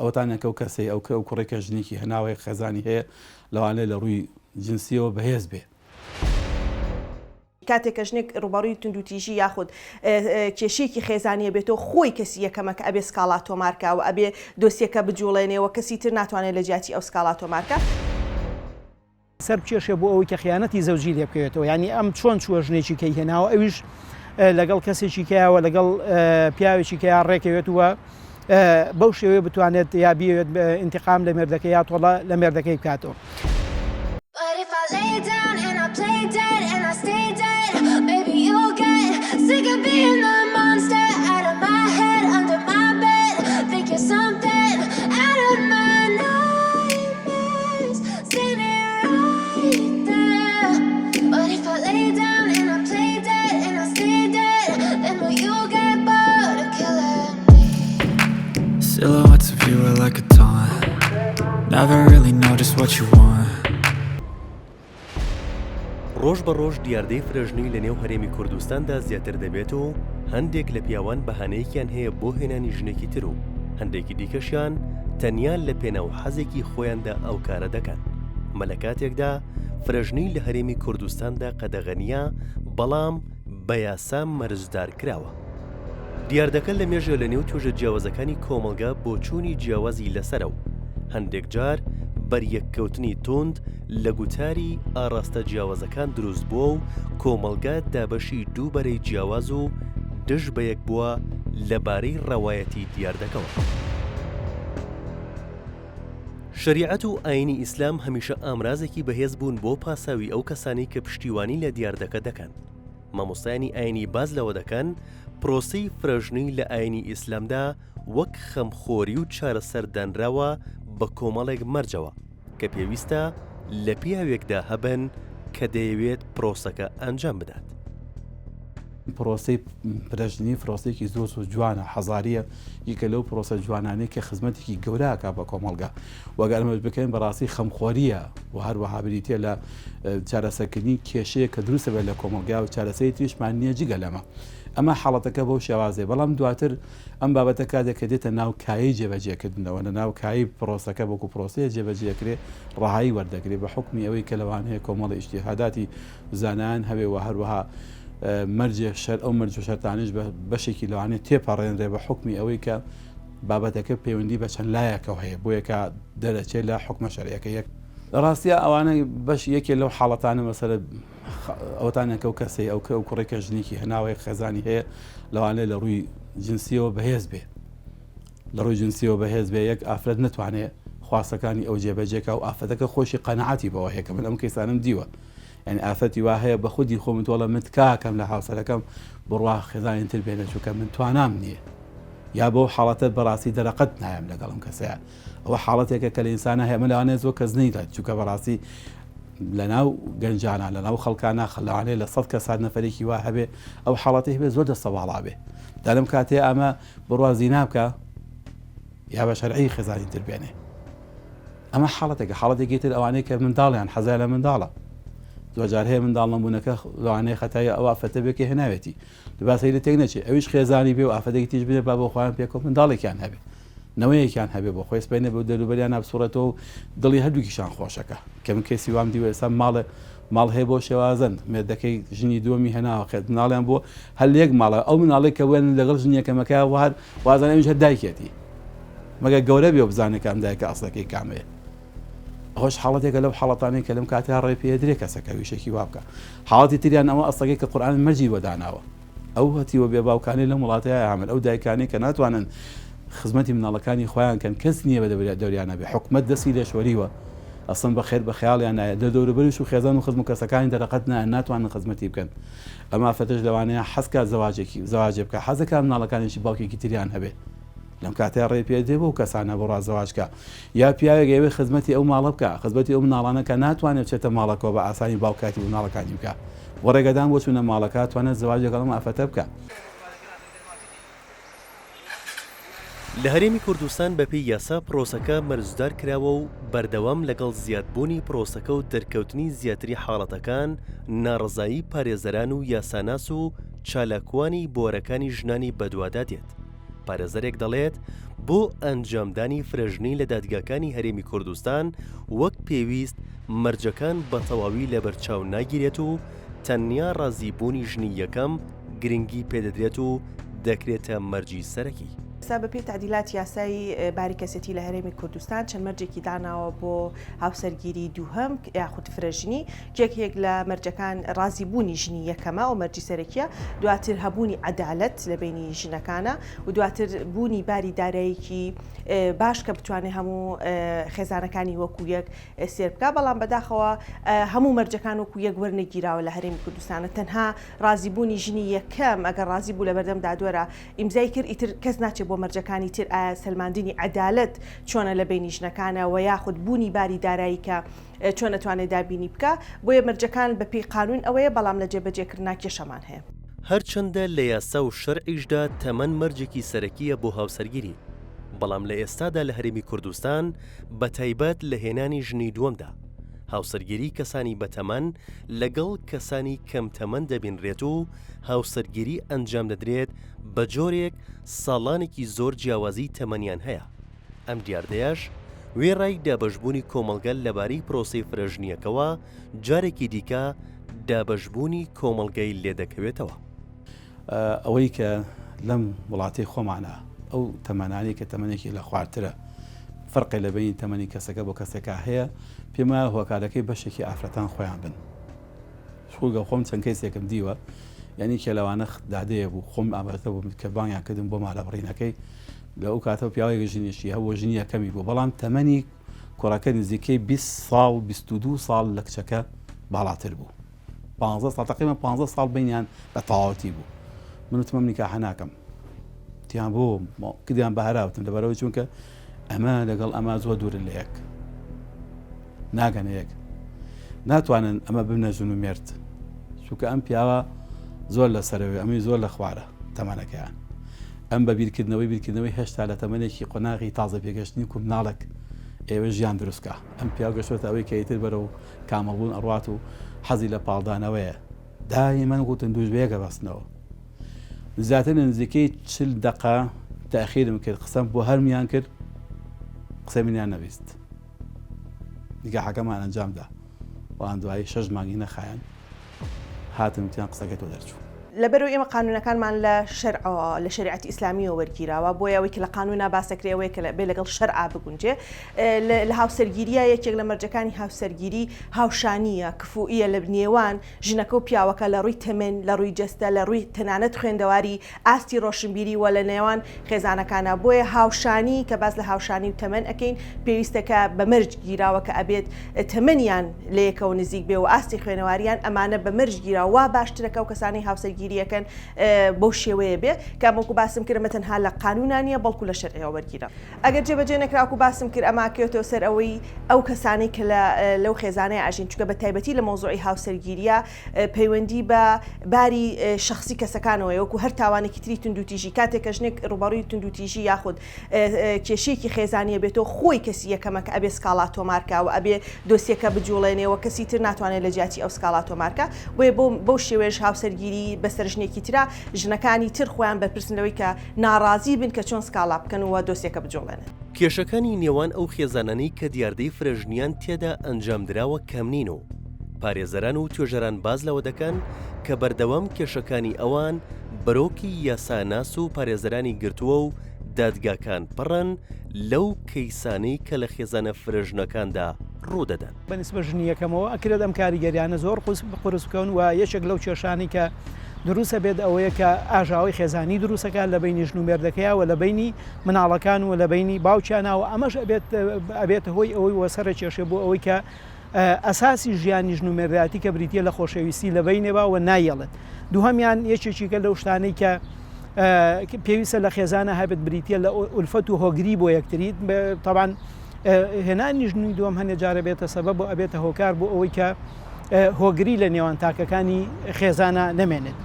ئەوەتانە کە ئەو کەسەی ئەو کە ئەو کوڕێک کە ژنێکی هەناوەیە خێزانی هەیە لەوانەیە لە ڕووی جنسیەوە بەهێز بێ. کاتێک کە ژنێک ڕووبەڕووی توندوتیژی یاخود کێشەیەکی خێزانی ئەبێتەوە خۆی کەسی یەکەمە کە ئەبێ سکاڵا تۆمار کا و ئەبێ دۆسیەکە بجوڵێنێ و کەسی تر ناتوانێ لە جیاتی ئەو سکاڵا تۆمار کا. سەر بکێشێ بۆ ئەوەی کە خیانەتی زەوجی لێ بکەوێتەوە یانی ئەم چۆن چووە ژنێکی کەی هێناوە ئەویش لەگەڵ کەسێکی کەیاوە لەگەڵ پیاوێکی کەیا ڕێکەوێت وە بەو شێوەیە بتوانێت یا بیەوێت ئینتقام لە مێردەکەی یا تۆڵە لە مێردەکەی بکاتەوە. ڕۆژ بە ڕۆژ دیاردەی فرەژنی لە نێو هەرێمی کوردستاندا زیاتر دەبێت و هەندێک لە پیاوان بەهانەیەکیان هەیە بۆ هێنانی ژنێکی تر و هەندێکی دیکەشیان تەنیا لە پێناو حەزێکی خۆیاندا ئەو کارە دەکەن. ئەمە لە کاتێکدا فرەژنی لە هەرێمی کوردستاندا قەدەغە نییە، بەڵام بە یاسا مەرجدار کراوە. دیاردەکە لە مێژە لە نێو توێژە جیاوازەکانی کۆمەڵگا بۆچوونی جیاوازی لەسەرە و هەندێک جار بەریەککەوتنی توند لە گوتاری ئاڕاستە جیاوازەکان دروست بووە و کۆمەڵگا دابەشی دوو بەرەی جیاواز و دژ بەیەک بووە لەبارەی ڕەوایەتی دیاردەکەوە. شەریعەت و ئایینی ئیسلام هەمیشە ئامرازێکی بەهێز بوون بۆ پاساوی ئەو کەسانەی کە پشتیوانی لە دیاردەکە دەکەن. مامۆستایانی ئایینی باس لەوە دەکەن، پرۆسەی فرەژنی لە ئایینی ئیسلامدا وەک خەمخۆری و چارەسەر دانراوە بە کۆمەڵێک مەرجەوە کە پێویستە لە پیاوێکدا هەبن کە دەیەوێت پرۆسەکە ئەنجام بدات. پرۆسەی فرەژنی پرۆسەیەکی زۆر زۆر جوانە حەزاریە یەکە لەو پرۆسە جوانانەی کە خزمەتێکی گەورە ئەکا بە کۆمەڵگا و ئەگەر ئەمەش بکەین بەڕاستی خەمخۆریە و هەروەها بریتە لە چارەسەرکردنی کێشەیە کە دروستە بێت لە کۆمەڵگا و چارەسەری تریشمان نییە جگە لەمە ئەمە حاڵەتەکە بەو شێوازەیە بەڵام دواتر ئەم بابەتە کاتێک کە دێتە ناو کایەی جێبەجێکردنەوە لە ناو کایەی پرۆسەکە وەکو پرۆسەیە جێبەجێکرێ ڕەهایی وەردەگرێ بە حوکمی ئەوەی کە لەوانەیە کۆمەڵی ئیجتیهاداتی زانایان هەبێ و هەروەها مەرجێ شەر ئەو مەرج و شەرتانیش بە بەشێکی لەوانەیە تێپەڕێنرێ بە حوکمی ئەوەی کە بابەتەکە پەیوەندی بە چەند لایەکەوە هەیە بۆیە کە دەرەچێت لە حوکمە شەرعیەکە یەک لە ڕاستیا ئەوانە بەش یەکێ لەو حاڵەتانە مەسەلە ئەوەتانە کە ئەو کەسەی ئەو کە ئەو کوڕێک کە ژنێکی هەناوەیە خێزانی هەیە لەوانەیە لە ڕووی جنسیەوە بەهێز بێ لە ڕووی جنسیەوە بەهێز بێ یەک ئافرەت نەتوانێ خواستەکانی ئەو جێبەجێکا و ئافرەتەکە خۆشی قەناعەتی بەوە هەیە کە من ئەم کەیسانەم دیوە یانی ئافرەتی وا هەیە بە خودی خۆم تۆڵە من تکاکەم لە هاوسەرەکەم بڕوا خێزانی تر بێنە چونکە من توانام نییە یا بەو حاڵەتە بەڕاستی دەرەقەت نایەم لەگەڵم کەسەیە ئەوە حاڵەتێکە کە لە ئینسانە هەیە من لەوانەیە زۆر کەس نەیڵێت چونکە بەڕاستی لەناو گەنجانە لەناو خەڵکانە لەوانەیە لە سەد کەسات نەفەرێکی وا هەبێ ئەو حاڵەتی هەبێ زۆر دەستەواڵا بێ دا لەم کاتەیە ئەمە بڕوا زینا بکە یا بە شەرعی خێزانی تر بێنێ ئەمە حاڵەتێکە حاڵەتێکی تر ئەوانەی کە منداڵیان حەزیان لە منداڵە زۆرجار هەیە منداڵ نەبوونەکە لەوانەیە خەتای ئەو ئافرەتە بێ کە هێناوێتی باسەی لە تێک نەچێ ئەویش خێزانی بێ و ئافرەتێکی تیژ بێ با بۆ خۆیان پێکەوە منداڵێکیان هەبێ نەوەیەکیان هەبێ بۆ خۆی سپێنێ بۆ دەروبەریان نابسوڕێتەوە و دڵی هەردووکیشان خۆشەکە کە من کەسی وام دیوە ئێستا ماڵێ ماڵ هەیە بۆ شێوازن مێردەکەی ژنی دووەمی هێناوە خێت مناڵیان بۆ هەر لە یەک ماڵە ئەو مناڵێک کە وێن لەگەڵ ژنی یەکەمەکە وار وازانە ئەویش هەر دایکێتی مەگەر گەورە بێ و بزانێ کە ئەم دایکە ئەسڵەکەی کامەیە. ئەوەش حاڵەتێکە لەو حاڵەتانەی کە لەم کاتەیا ڕێ پێدرێ کەسەکە ویشێکی وا بکا. حاڵەتی تریان ئەوە ئەسڵەکەی کە قورئان مەرجی بۆ داناوە. ئەو هەتیوە بێ باوکانەی لەم وڵاتەیا هەمن، ئەو دایکانەی کە ناتوانن خزمەتی مناڵەکانی خۆیان کەن، کەس نییە بە دەوریانا بێ، حکومەت دەستی لێ شۆریوە، ئەسڵەن بە خێر بە خەیاڵیان نایە، لە دەوروبەریش و خێزان و خزم و کەسەکانی دەرەقەت نایەن، ناتوانن خزمەتی بکەن. ئەم ئافرەتەش لەوانەیە حەز کا زەواجێکی زەواجێ بکا، حەز دەکا مناڵەکانیشی باوکێکی تریان هەبێ. لەم کاتەیا ڕێ پێ دێ بەو کەسانە بڕوا زەواج کا یا پیاوێک ئەیەوێ خزمەتی ئەو ماڵە بکا خزمەتی ئەو مناڵانە کا ناتوانێ بچێتە ماڵەکەوە بە ئاسانی باوکایەتی بۆ مناڵەکانی بکا بۆ ڕێگەدان بۆ چوونە ماڵەکە توانێت زەواج لەگەڵ ئەم ئافرەتە بکا. لە هەرێمی کوردستان بەپێی یاسا پرۆسەکە مەرجدار کراوە و بەردەوام لەگەڵ زیادبوونی پرۆسەکە و دەرکەوتنی زیاتری حاڵەتەکان ناڕەزایی پارێزەران و یاساناس و چالاکوانی بوارەکانی ژنانی بەدوادا دێت. پارێزەرێک دەڵێت، بۆ ئەنجامدانی فرەژنی لە دادگاکانی هەرێمی کوردستان وەک پێویست مەرجەکان بە تەواوی لەبەرچاو ناگیرێت و تەنیا ڕازیبوونی ژنی یەکەم گرنگی پێدەدرێت و دەکرێتە مەرجی سەرەکی. ئێستا بەپێی تەعدیلاتی یاسای باری کەسێتی لە هەرێمی کوردستان چەند مەرجێکی داناوە بۆ هاوسەرگیری دووهەم یاخود فرەژنی، یەکێک لە مەرجەکان ڕازیبوونی ژنی یەکەمە، ئەو مەرجی سەرەکیە، دواتر هەبوونی عەدالەت لە بەینی ژنەکانە و دواتر بوونی باری دارایەکی باش کە بتوانێت هەموو خێزانەکانی وەکو یەک سێر بکا، بەڵام بەداخەوە هەموو مەرجەکان وەکو یەک وەرنەگیراوە لە هەرێمی کوردستانە، تەنها ڕازیبوونی ژنی یەکەم ئەگەر ڕازی بوو لەبەردەم دادوەرا ئیمزای کرد ئیتر کەس ناچێت بۆ مەرجەکانی تر ئایا سەلماندنی عەدالەت چۆنە لە بەینی ژنەکانە وە یاخود بوونی باری دارایی کە چۆن ئەتوانێت دابینی بکا بۆیە مەرجەکان بە پێی قانون ئەوەیە بەڵام لە جێبەجێکردنا کێشەمان هەیە. هەرچەندە لە یاسا و شەرعیشدا تەمەن مەرجێکی سەرەکییە بۆ هاوسەرگیری، بەڵام لە ئێستادا لە هەرێمی کوردستان بەتایبەت لە هێنانی ژنی دووەمدا، هاوسەرگیری کەسانی بەتەمەن لەگەڵ کەسانی کەم تەمەن دەبینرێت و هاوسەرگیری ئەنجامدەدرێت بەجۆرێک ساڵانێکی زۆر جیاوازی تەمەنیان هەیە، ئەم دیاردەیەش وێڕای دابەشبوونی کۆمەڵگە لەبارەی پرۆسەی فرەژنییەکەوە جارێکی دیکە دابەشبوونی کۆمەڵگەی لێدەکەوێتەوە. ئەوەی کە لەم وڵاتەی خۆمانە ئەو تەمەنانەی کە تەمەنێکی لە خوارترە فەرقێ لە بەینی تەمەنی کەسەکە بۆ کەسێکا هەیە پێم وایە هۆکارەکەی بەشێکی ئافرەتان خۆیان بن شوگە خۆم چەند کەیسێکم دیوە یعنی کێ لەوانە دادەیە بوو خۆم ئامادە بووم کە بانگیان کردم بۆ مالە بڕینەکەی لە ئەو کاتەوە پیاوێک ژنێکی هەبوو ژنی یەکەمی بوو بەڵام تەمەنی کوڕەکە نزیکەی 20 ساڵ 22 ساڵ لە کچەکە باڵاتر بوو پانزە ساڵ تەقریبەن پانزە ساڵ بینیان بە تەواوەتی بوو من وتم ئەم نیکاحە ناکەم تیان بۆ کردیان بە هەرا وتم لەبەرەوەی چونکە ئەمە لەگەڵ ئەمە زۆر دوورن لە یەک ناگەنە یەک ناتوانن ئەمە ببنە ژن و مێرد چونکە ئەم پیاوە زۆر لە سەرەوەی ئەمی زۆر لە خوارە تەمەنەکەیان ئەم بە بیرکردنەوەی بیرکردنەوەی هێشتا لە تەمەنێکی قۆناغی تازە پێگەشتنی کو مناڵێک ئێوە ژیان دروستکە ئەم پیاو گەشتۆتە ئەوەی کە ئیتر بەرەو کامڵبوون ئەڕوات و حەزی لە پاڵدانەوەیە دایمەن گوتن دووش بەیەک ئەبەستنەوە زیاتر لە نزیکەی چل دەقە تاخیرم کرد قسەم بۆ هەرمیان کرد قسەی منیان نەبیست نیکاحەکەمان ئەنجامدا بەڵام دوایی شەش مانگی نەخایاند هاتن وتیان قسەکەی تۆ دەرچوو. لەبەرئەوەی ئێمە قانونەکانمان لە شەرعەوە لە شەریعەتی ئیسلامیەوە وەرگیراوە بۆیە ئەوەی کە لە قانونا باس دەکرێ ئەوەیە کە بێ لەگەڵ شەرعا بگونجێ لە هاوسەرگیریە یەکێک لە مەرجەکانی هاوسەرگیری هاوشانیە کفوئیە لە نێوان ژنەکە و پیاوەکە لە ڕووی تەمەن لە ڕووی جەستە لە ڕووی تەنانەت خوێندەواری ئاستی ڕۆشنبیری وە لە نێوان خێزانەکانا بۆیە هاوشانی کە باس لە هاوشانی و تەمەن ئەکەین پێویستە کە بە مەرج گیراوە کە ئەبێت تەمەنیان لە یەکەوە نزیک بێ و ئاستی خوێنەواریان ئەمانە بە مەرج گیراوە وا باشترە کە ئەو کەسانەی هاوسەرگیری ئەکەن بەو شێوەیە بێ کە وەکو باسم کرد ئەمە تەنها لە قانونا نییە بەڵکو لە شەرعیەوە وەرگیرا. ئەگەر جێبەجێ نەکرا وەکو باسم کرد ئەمە ئەکەوێتەوە سەر ئەوەی ئەو کەسانەی کە لە لەو خێزانەیە ئەژین چونکە بە تایبەتی لە مەوزوعی هاوسەرگیریە پەیوەندی بە باری شەخسی کەسەکانەوەیە وەکو هەر تاوانێکی تری توندوتیژی کاتێک کە ژنێک ڕووبەڕووی توندوتیژی یاخود کێشەیەکی خێزانیە بێتەوە خۆی کەسی یەکەمە کە ئەبێ سکاڵا تۆمارکا و ئەبێ دۆسیەکە بجوڵێنێ و کەسی تر ناتوانێت لە جیاتی ئەو سکاڵا تۆمارکا بۆیە بۆ بەو شێوەیەش هاوسەرگیری بەسەر ژنێکی ترا ژنەکانی تر خۆیان بەرپرسن لەوەی کە ناڕازی بن کە چۆن سکاڵا بکەن و دۆسیەکە بجوڵێنن. کێشەکانی نێوان ئەو خێزانانەی کە دیاردەی فرەژنییان تێدا ئەنجامدراوە کەم نین و پارێزەران و توێژەران باس لەوە دەکەن کە بەردەوام کێشەکانی ئەوان بەرۆکی یاساناس و پارێزەرانی گرتووە و دادگاکان پڕن لەو کەیسانەی کە لە خێزانە فرەژنەکاندا ڕوودەدەن. بە نیسبەت ژنی یەکەمەوە ئەکرێت ئەم کاریگەریانە زۆر قورس بکەون و یەکێک لەو کێشانەی کە دروست ئەبێت ئەوەیە کە ئاژاوەی خێزانی دروست ئەکات لە بەینی ژن و مێردەکەیا و لە بەینی مناڵەکان و لە بەینی باوکیانا و ئەمەش ئەبێت ئەبێتە هۆی ئەوەی وەسەرە کێشێ بۆ ئەوەی کە ئەساسی ژیانی ژن و مێردایەتی کە بریتیە لە خۆشەویستی لە بەینێ با و نایەڵێت دووهەمیان یەکێکیکە لەو شتانەی کە پێویستە لە خێزانە هەبێت بریتیە لە ئولفەت و هۆگری بۆ یەکتری تەبان هێنانی ژنی دووەم هەنێ جارە بێتە سەبەب و ئەبێتە هۆکار بۆ ئەوەی کە هۆگری لە نێوان تاکەکانی خێزانە نەمێنێت.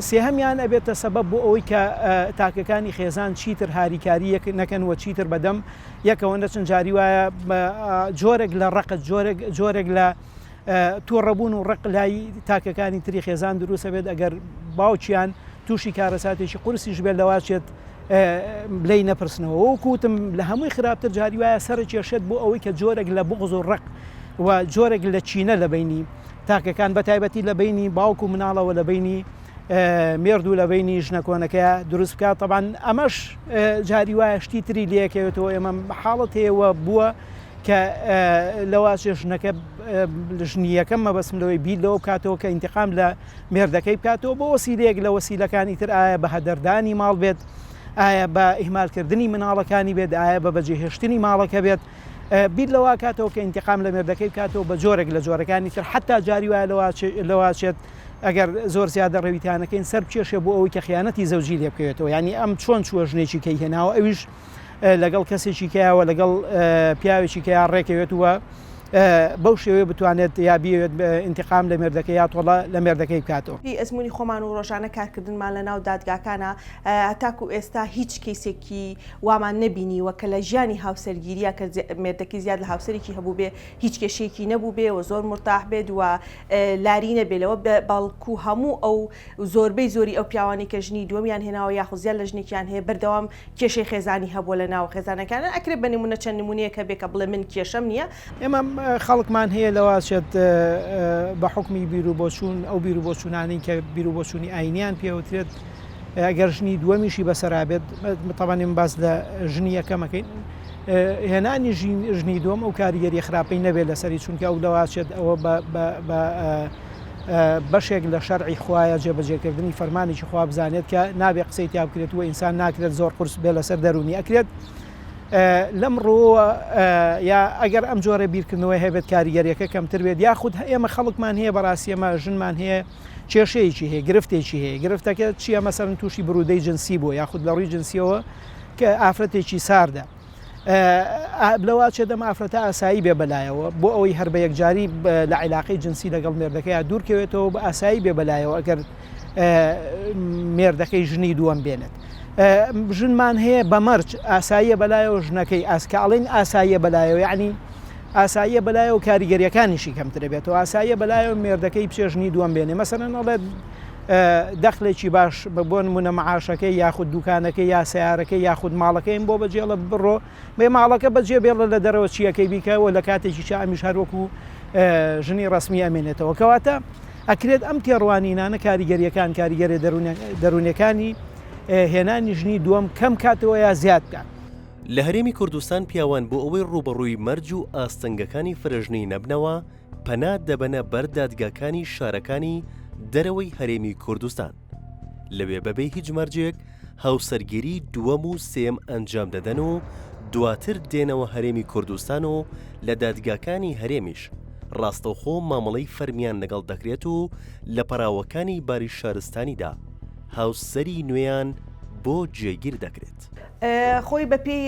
سێهەمیان ئەبێتە سەبەب بۆ ئەوەی کە تاکەکانی خێزان چیتر هاریکاری یەک نەکەن و چیتر بەدەم یەکەوە نەچن جاری وایە جۆرێک لە ڕقت جۆرێک جۆرێک لە تووڕەبوون و ڕق لای تاکەکانی تری خێزان دروستە بێت ئەگەر باوکیان تووشی کارەساتێکی قورسیش بێت لەواچێت. لێی نەپرسنەوە. وەکو وتم لە هەمووی خراپتر جاری وایە سەرکێشێت بۆ ئەوەی کە جۆرێک لە بوغز و ڕق و جۆرێک لە کینە لە بەینی تاکەکان بە تایبەتی لە بەینی باوک و مناڵەوە لە بەینی مێرد و لە بەینی ژنە کۆنەکەیا دروست بکات تەبعەن ئەمەش جاری وایە شتی تری لێکەوێتەوە ئێمە حاڵەت هەیە و بووە کە لەواچێ ژنەکە ژنی یەکەم مەبەستم لەوەی بیر لەوە بکاتەوە کە ئینتقام لە مێردەکەی بکاتەوە بۆ وەسیلەیەک لە وەسیلەکانی تر ئایا بە هەدەردانی ماڵ بێت ئایا بە ئیهمالکردنی مناڵەکانی بێت ئایا بە بەجێهێشتنی ماڵەکە بێت بیر لەوە کاتەوە کە ئینتقام لە مێردەکەی بکاتەوە بە جۆرێک لە جۆرەکانی تر حتا جاری وایە لەواچێت ئەگەر زۆر زیادە ڕەویتانەکەین سەر بکێشێ بۆ ئەوەی کە خیانەتی زەوجی لێ بکەوێتەوە یعنی ئەم چۆن چووە ژنێکی کەی هێناوە ئەویش لەگەڵ کەسێکی کەیاوە لەگەڵ پیاوێکی کەیا ڕێکەوێت وە بەو شێوەیە بتوانێت یا بیەوێت ئینتقام لە مێردەکەی یا تۆڵە لە مێردەکەی بکاتەوە. پێی ئەزموونی خۆمان و ڕۆژانە کارکردنمان لە ناو دادگاکانا هەتاکو ئێستا هیچ کەیسێکی وامان نەبینیوە کە لە ژیانی هاوسەرگیرییا کە مێردەکەی زیاد لە هاوسەرێکی هەبووبێ هیچ کێشەیەکی نەبووبێ و زۆر مورتاح بێت و لاری نەبێ لەوە بەڵکو هەموو ئەو زۆربەی زۆری ئەو پیاوانەی کە ژنی دووەمیان هێناوە یاخود زیاد لە ژنێکیان هەیە بەردەوام کێشەی خێزانی هەبووە لە ناو خێزانەکانیان ئەکرێ بە نمونە چەند نمونەیەک هەبێ کە بڵێ من کێشەم نییە. ئێمە خەڵکمان هەیە لەواچێت بە حوکمی بیروبۆچوون ئەو بیروبۆچوونانەی کە بیروبۆچوونی ئاینیان پێوترێت ئەگەر ژنی دووەمیشی بەسەرا بێت تەبعەن ئێمە باس لە ژنی یەکەمەکەین هێنانی ژنی دووەم ئەو کاریگەری خراپەی نەبێت لەسەری چونکە ئەو لەواچێت ئەوە بە بەشێک لە شەرعی خوایە جێبەجێکردنی فەرمانێکی خوا بزانێت کە نابێ قسەی تیا بکرێت و ئینسان ناکرێت زۆر قورس بێ لەسەر دەروونی ئەکرێت لەم ڕووەوە یا ئەگەر ئەم جۆرە بیرکردنەوەی هەبێت کاریگەریەکە کەمتر بێت یاخود ئێمە خەڵکمان هەیە بەڕاستی ئێمە ژنمان هەیە کێشەیەکی هەیە گرفتێکی هەیە گرفتەکە چییە مەسەرن تووشی برودەی جنسی بووە یاخود لە ڕووی جنسیەوە کە ئافرەتێکی ساردە لەوە ئەچێت ئەم ئافرەتە ئاسایی بێ بەلایەوە بۆ ئەوەی هەر بە یەکجاری لە عیلاقەی جنسی لەگەڵ مێردەکەیا دوور کەوێتەوە بە ئاسایی بێ بەلایەوە ئەگەر مێردەکەی ژنی دووەم بێنێت. ژنمان هەیە بە مەرج ئاساییە بەلایەوە ژنەکەی ئاسکە ئەڵێن ئاساییە بەلایەوە یعنی ئاساییە بەلایەوە کاریگەریەکانیشی کەمترە بێتەوە ئاساییە بەلایەوە مێردەکەی بچێ ژنی دووەم بێنێ مەسەلەن ئەڵێت دەخلێکی باش بە بۆ نمونە معاشەکەی یاخود دوکانەکەی یا سیارەکەی یاخود ماڵەکەیم بۆ بەجێڵە بڕۆ بێ ماڵەکە بەجێ بێڵە لە دەرەوە چیەکەی بیکە و لە کاتێکی چا ئەمیش هەروەکو ژنی ڕسمی ئەمێنێتەوە کەواتە ئەکرێت ئەم تێڕوانینانە کاریگەریەکان کاریگەری دەروونەکانی هێنانی ژنی دووەم کەم کاتەوە یا زیاد بکات. لە هەرێمی کوردستان پیاوان بۆ ئەوەی ڕووبەڕووی مەرج و ئاستەنگەکانی فرەژنی نەبنەوە، پەنا دەبەنە بەر دادگاکانی شارەکانی دەرەوەی هەرێمی کوردستان. لەوێ بەبێ هیچ مەرجێک هاوسەرگیری دووەم و سێیەم ئەنجام دەدەن و دواتر دێنەوە هەرێمی کوردستان و لە دادگاکانی هەرێمیش ڕاستەوخۆ مامەڵەی فەرمیان لەگەڵ دەکرێت و لە پەراوەکانی باری شارستانیدا هاوسەری نوێیان بۆ جێگیر دەکرێت. خۆی بەپێی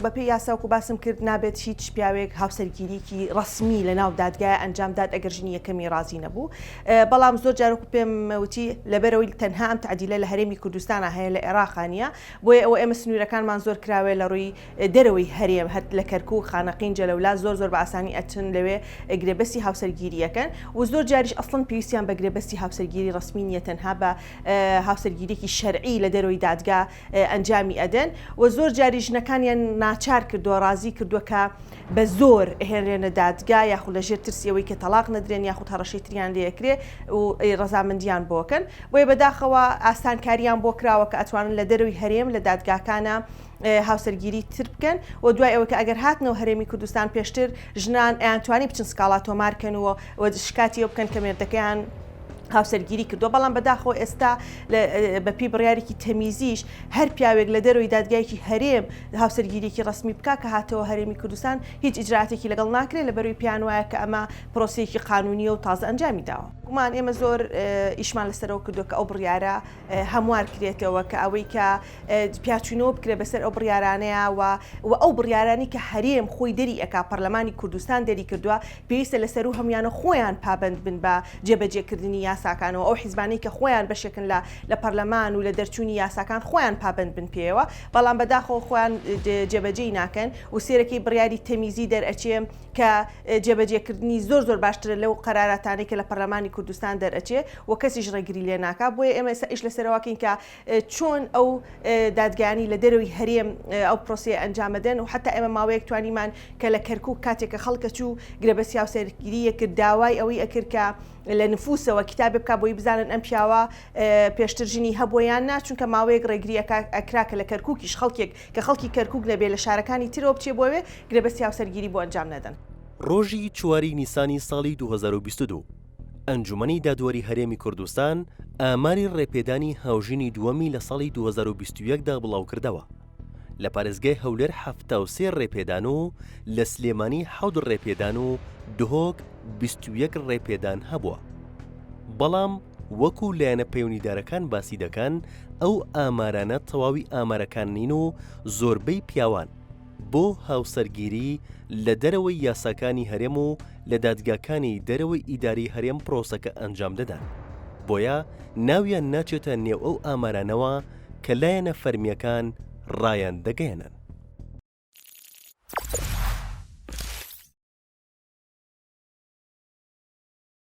بەپێی یاسا وەکو باسم کرد نابێت هیچ پیاوێک هاوسەرگیریکی ڕەسمی لە ناو دادگای ئەنجام دات ئەگەر ژنی یەکەمی ڕازی نەبوو بەڵام زۆر جار وەکو پێم وتی لەبەرەوەی تەنها ئەم تعدیلە لە هەرێمی کوردستانە هەیە لە عێراقا نییە بۆیە ئەوە ئێمە سنوورەکانمان زۆر کراوێ لە ڕووی دەرەوەی هەرێم هەر لە کەرکوک خانەقین جەلەولا زۆر زۆر بە ئاسانی ئەچن لەوێ گرێبەستی هاوسەرگیریەکەن و زۆر جاریش ئەسڵەن پێویستیان بە گرێبەستی هاوسەرگیری ڕەسمی نییە تەنها بە هاوسەرگیریەکی شەرعی لە دەرەوەی دادگا ئەنجامی ئەدەن و زۆر جاری ژنەکانیان ناچار کردووە ڕازی کردووە کە بە زۆر ئەهێنرێنە دادگا یاخود لە ژێر ترسی ئەوەی کە تەڵاق نەدرێن یاخود هەڕەشەی تریان لێ ئەکرێ و ڕەزامەندیان بۆ کەن بۆیە بەداخەوە ئاسانکاریان بۆ کراوە کە ئەتوانن لە دەرەوەی هەرێم لە دادگاکانە هاوسەرگیری تر بکەن و دوای ئەوەی کە ئەگەر هاتنەوە هەرێمی کوردستان پێشتر ژنان ئەیانتوانی بچن سکاڵا تۆمار کەن و شکاتی ئەو بکەن کە مێردەکەیان هاوسەرگیری کردووە بەڵام بەداخەوە ئێستا بەپی بڕیارێکی تەمیزیش هەر پیاوێک لە دەرەوەی دادگایەکی هەرێم هاوسەرگیریی ڕسمی بکە کە هاتەوە هەرێمی کوردستان هیچ ئیجراتێکی لەگەڵ ناکرێت لە بەروی پیان وایە کە ئەمە پرۆسەیەکی قانونیە و تازە ئەنجامی داوە. گومان ئێمە زۆر ئیشمان لەسەرەوە کردووە کە ئەو بڕیارە هەموار کرێتەوە کە ئەوەی کە پیاچوونەوە بکرێت بەسەر ئەو بڕیارانەیە و و ئەو بڕیارانی کە هەرێم خۆی دەری ئەکا پەرلەمانی کوردستان دەری کردووە پێویستە لە سەروو هەموویانە خۆیان پابەند بن بە جێبەجێکردنی یاساکانەوە ئەو حیزبانەی کە خۆیان بەشێکن لە لە پەرلەمان و لە دەرچوونی یاساکان خۆیان پابەند بن پێیەوە بەڵام بەداخەوە خۆیان جێبەجێی ناکەن و سێرەکەی بڕیاری تەمیزی دەرئەچێ کە جێبەجێکردنی زۆر زۆر باشترە لەو قەراراتانەی کە لە پەرلەمانی کوردستان. کوردستان دەرئەچێ و کەسیش ڕێگری لێ ناکا بۆیە ئێمە ئێستا ئیش لەسەرەوە کەین کە چۆن ئەو دادگایانی لە دەرەوەی هەرێم ئەو پرۆسەیە ئەنجامەدەن و حتا ئێمە ماوەیەک توانیمان کە لە کەرکوک کاتێک کە خەڵکە چوو گرێبەستی هاوسەرگیری یەکرد داوای ئەوەی ئەکرد کە لە نفوسەوە کتابێ بکا بۆی بزانن ئەم پیاوە پێشتر ژنی هەبووە یان نا چونکە ماوەیەک ڕێگری ئەکرا کە لە کەرکوکیش خەڵکێک کە خەڵکی کەرکوک نەبێ لە شارەکانی ترەوە بچێ بۆ ئەوێ گرێبەستی هاوسەرگیری بۆ ئەنجام نەدەن. ڕۆژی چواری نیسانی ساڵی 2022، ئەنجومەنی دادوەری هەرێمی کوردستان ئاماری ڕێپێدانی هاوژینی دووەمی لە ساڵی 2021 دا بڵاوکردەوە. لە پارێزگای هەولێر 73 ڕێپێدان و لە سلێمانی حەوت ڕێپێدان و دهۆک 21 ڕێپێدان هەبووە. بەڵام وەکو لایەنە پەیوەندیدارەکان باسی دەکەن، ئەو ئامارانە تەواوی ئامارەکان نین و زۆربەی پیاوان بۆ هاوسەرگیری لە دەرەوەی یاساکانی هەرێم و لە دادگاکانی دەرەوەی ئیدارەی هەرێم پرۆسەکە ئەنجام دەدەن، بۆیە ناویان ناچێتە نێو ئەو ئامارانەوە کە لایەنە فەرمییەکان ڕایان دەگەیەنن.